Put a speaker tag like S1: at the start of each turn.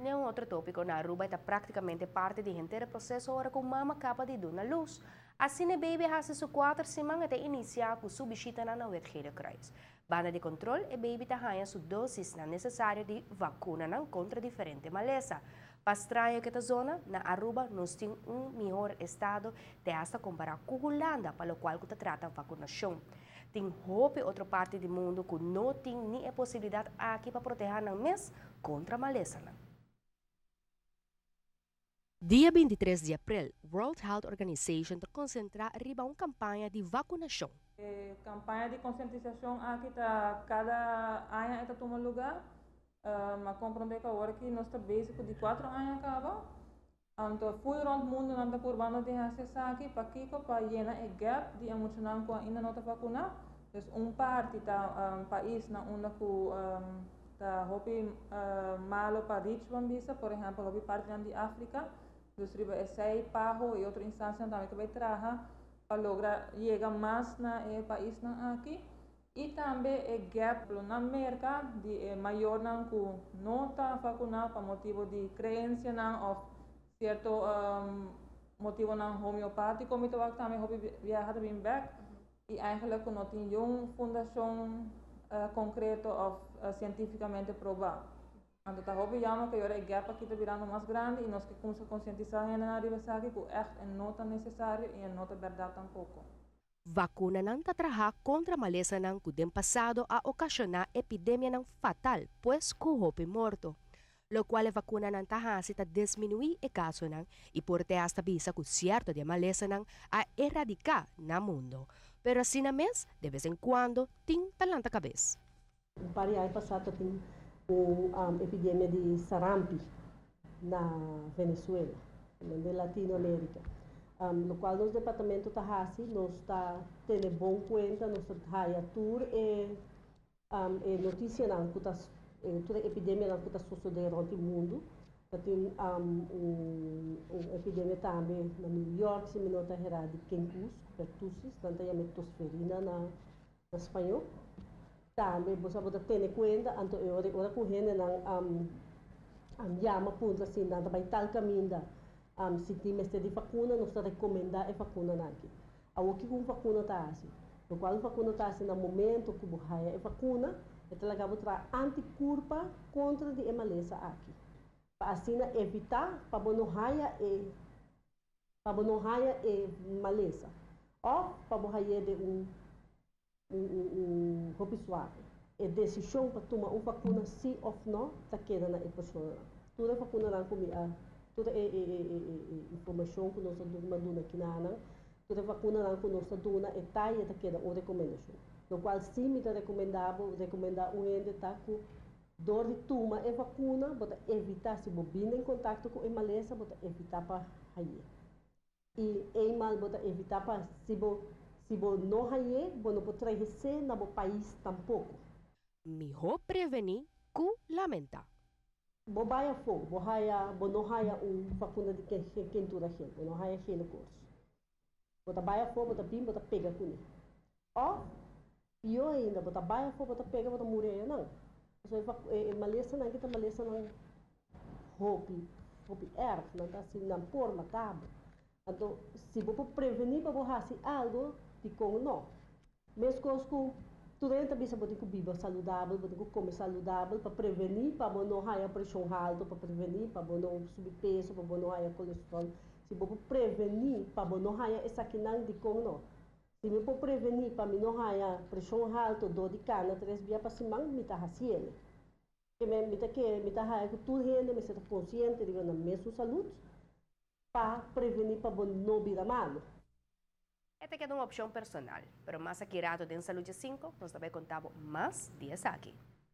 S1: Den un otro topico, na Aruba ta practicamente parti di henter proceso ora cu mama caba di duna luz. Asina baby haci su 4 siman, ta inicia cu su bishita na Wit Gele Kruis. Banda di control, e baby ta haya su dosis nan necesario di vacuna nan contra diferente malesa. Pa straño cu ta zona, na Aruba nos tin un mihor estado te hasta compara cu Hulanda, pa locual cu ta trata vacunacion. Tin hopi otro parti di mundo cu no tin ni e posibilidad aki pa proteha nan mes contra malesa nan. Dia 23 di april, World Health Organization ta concentra riba un campaña di vacunacion.
S2: E campaña di concientisacion aki ta cada aña ta tuma luga. Ma comprende cu awor cu nos ta bezig di 4 aña caba. Anto, full rond mundo nan ta purbando di haci esaki, pakico? Pa yena e gap di muchanan cu ainda no ta vacuna. Dus un parti ta pais na unda cu ta hopi malo pa reach, ban bisa, por ehempel, hopi parti di Africa. Dus riba esey PAHO y otro instancia tambe cu ta bay traha pa logra yega mas na e pais nan aki. Y tambe e gap na Merca di mayor nan cu no ta vacuna pa motibo di creencia nan of cierto motibo nan homeopatico, mi ta tambe hopi biaha bin back y eigenlijk no tin un fundacion concreto of cientificamente proba. Anto ta hopi jammer cu e gap aki ta birando mas grandi y nos kier cuminsa concientisa hende riba esaki, cu echt e no ta necesario y no ta berdad tampoco.
S1: Vacuna nan ta traha contra malesa nan cu den pasado a ocasiona epidemia nan fatal, pues cu hopi morto. Locual e vacuna nan ta hasi ta disminui e caso nan y por te hasta bisa cu cierto di malesa nan a eradica na mundo. Pero asina mes, de vez en cuando, tin ta lanta cabes.
S3: Un par di aña pasa tin un epidemia di sarampi na Venezuela, na Latinoamérica. Locual nos departamento ta hasi, nos ta tene bon cuenta, nos ta haya tur e noticia nan cu ta tur epidemia nan cu ta sucede rond mundo. Tin un epidemia tambe na New York, si mi no ta hera, di kenkus, pertussis, nan ta yama tosferina na spaño. Tambe bo ta tene cuenta, anto e ora cu hende nan yama puntra si nan ta bay tal caminda, si tin mester di vacuna, nos ta recomenda e vacuna aki. Awor, kico un vacuna ta hasi? Locual un vacuna ta hasi, na momento cu bo haya e vacuna, e ta laga bo traha anticorpo contra di e malesa aki. Pa asina evita pa bo no haya e malesa. Of pa bo haya di un hopi suave. E decision pa tuma un vacuna si of no, ta keda na e persona. Tur e vacuna nan cu mi a tur e informacion cu nos a duna aki nan, tur e vacuna nan cu nos a duna e ta keda un recomendacion. Locual si mi ta recomenda un hende ta cu dor di tuma e vacuna, bo ta evita, si bo bin den contacto cu e malesa, bo ta evita pa haye. Y eenmaal bo ta evita pa si bo no haye, bo no por trece na bo pais tampoco.
S1: Miho preveni cu lamenta.
S3: Bo bay afo, bo haya, bo no haya un vacuna di quentura geel, bo no haya gele koorts. Bo ta bay afo, bo ta bin, bo ta pega cune. Of, pior ainda, bo ta bay afo, bo ta pega, bo ta muri nan. So, e malesa nan, kita malesa nan hopi, hopi erg, nan ta asina, nan por mata bo. Anto, si bo por preveni pa bo hasi algo, dicon no? Mescos cu tur hende ta bisa, bo tin cu biba saludabel, bo tin cu come saludabel pa preveni pa bo no haya presion halto, pa preveni pa bo no subi peso, pa bo no haya colesterol. Si bo por preveni pa bo no haya esakinan, dicon no? Si mi por preveni pa mi no haya presion halto dor di cana 3 biaha pa siman, mi ta haciele. Cu mi ta kere, mi ta haya cu tur hende mester ta consciente di nan mes salud pa preveni pa bo no bira malo.
S1: Esta ta un opcion personal, pero mas aki rato den Salud 5, nos ta bay conta mas di esaki.